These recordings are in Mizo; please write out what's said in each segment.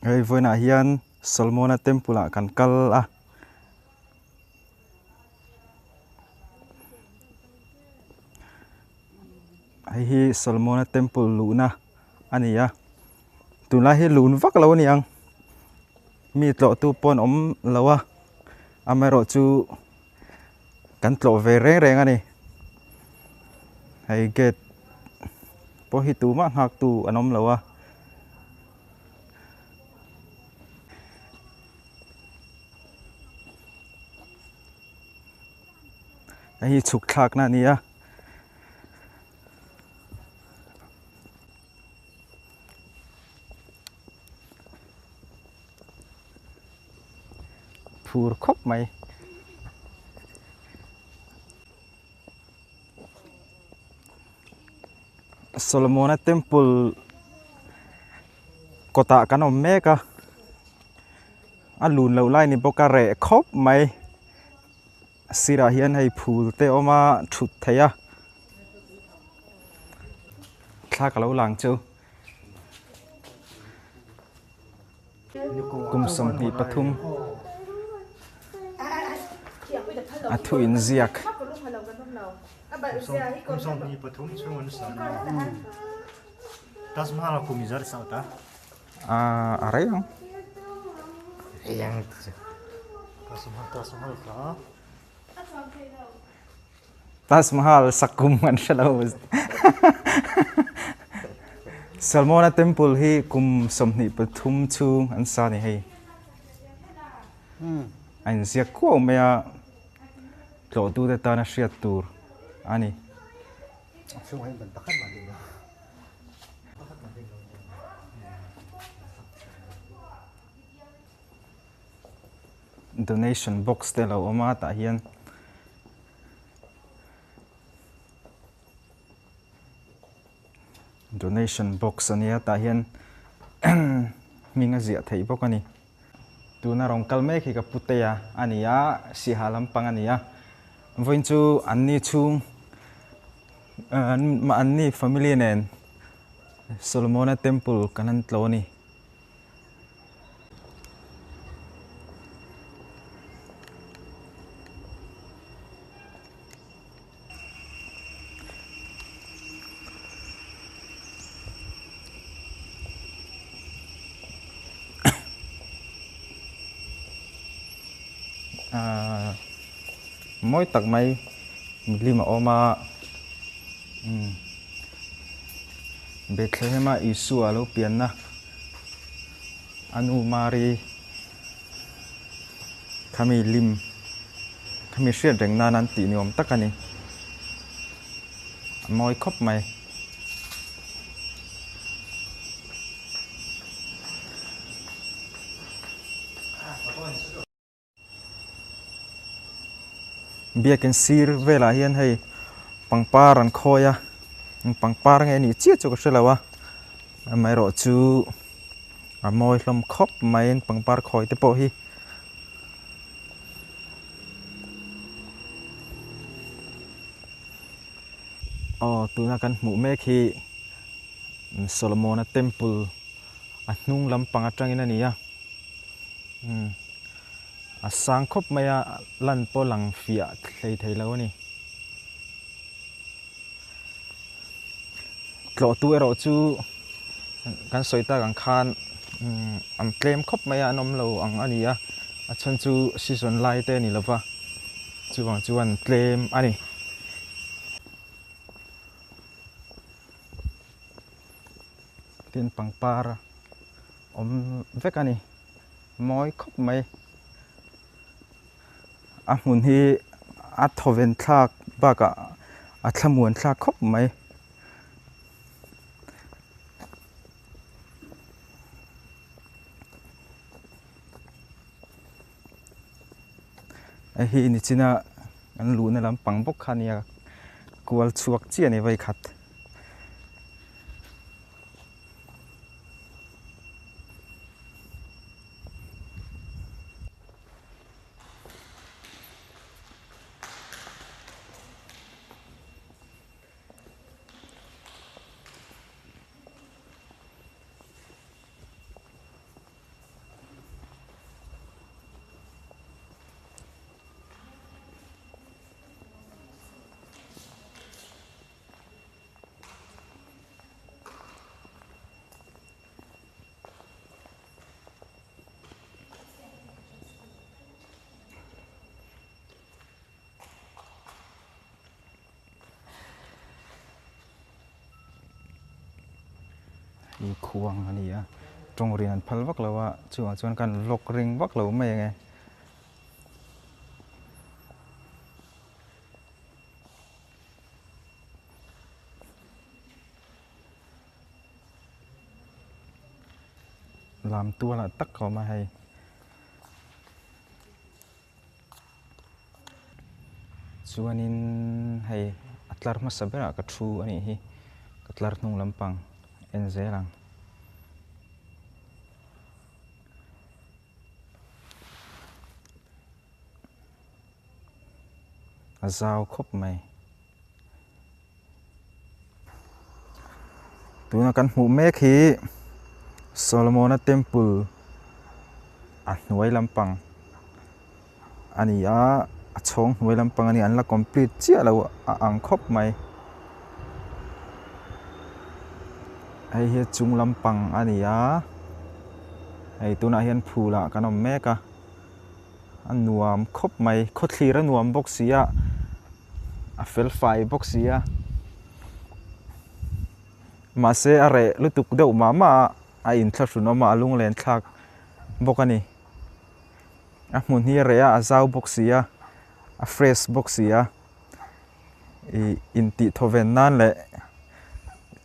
Hei vawiinah hian Solomona temple ah kan kal a. Hei hi Solomona temple luhna a ni a tunlai hi lun vak lo a ni ang mi tlawhtu pawh an awm lo a amaherawh chu kan tlawh ve reng reng a ni hei gate pawh hi tumah nghak tu an awm lo a. Hei hi chhuk thlakna a ni a. Phur khawp mai. Solomona temple kawtah kan awm mek a a lun loh lai ni bawk a reh khawp mai sirah hian hei phul te a awm a thut theih a thla ka lo lang chu kum 23 a thu inziak. Kum 23 chhung an sa Taj Mahal kum izar sa ta. A rei ang. Rei ang Taj Mahal Taj Mahal kha. Taj Mahal sak kum an hre lo. Salmona Temple hi kum 23 chhung an sa ni hei. A inziak kuau mai a, tlawhtute tana hriat tur a ni. Donation box te a lo awm a tah hian donation box a nia tah hian hming a ziah theih bawk a ni. Tuna rawn kal mek hi ka putea a ni a, Siaha lampang a ni a. Vawiin chu anni chhung anni family nen Solomona temple kan han tlo a ni. Ahh mawi tak mai milim a awm a umm Bethlehem a Isua lo pianna a nu Mari khami lim khami hriat reng nan an tih ni awm tak a ni a mawi khawp mai. Biakin sir velah hian hei pangpar an khawi a pangpar nge anih chiah chu ka hre lo a amaherawh chu a mawi hlawm khawp mai pangpar khawi te pawh hi. Aw tuna kan hmuh mek hi Solomona temple a hnung lampang atangin a ni a. Umm a sang khawp mai a lan pawh lang fiah hlei thei lo a ni. Tlawhtu erawh chu kan sawi tak ang khan umm an tlem khawp mai a an awm lo ang a ni a a chhan chu season lai te a ni lova chuvang chuan tlem a ni. Tin pangpar awm vek a ni mawi khawp mai a hmun hi a thawven thlak bakah a thlamuan thlak khawp mai. Hei hi nichina kan luhna lampang bawk kha a nia kual chhuak chiah a ni vawikhat. Hi khuang a ni a, tawng rin an phal vak lo a, chuvang chuan kan vlog ring vak lo mai ang e. Lam tualah tak a awm a hei. Chuanin hei a tlar hmasa berah ka thu a nih hi ka tlar hnung lampang en zel ang. A zau khawp mai. Tuna kan hmuh mek hi Solomona Temple a hnuai lampang a ni a, a chhawng hnuai lampang a ni a, an la complete chiah lo a ang khawp mai. Hei hi a chung lampang a ni a, hei tunah hian phul ah kan awm mek a, a nuam khawp mai, khawthlir a nuam bawk si a. a fel fai bawk si a mahse a reh lutuk deuh mah mah a a inthlahrun awm a a lunglen thlak bawk a ni a hmun hi a reh a a zau bawk si a a fresh bawk si a ih intih thawven nan leh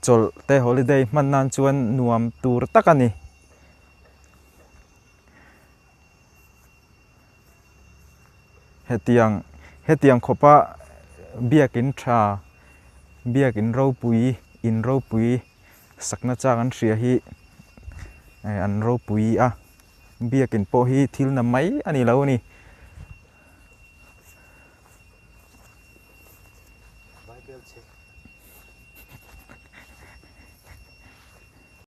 chawlh te holiday hman nan chuan nuam tur tak a ni. Hetiang hetiang khawpa biakin tha biakin ropui in ropui sakna chang an hria hi an ropui a biakin pawh hi thil na mai a ni lo a ni.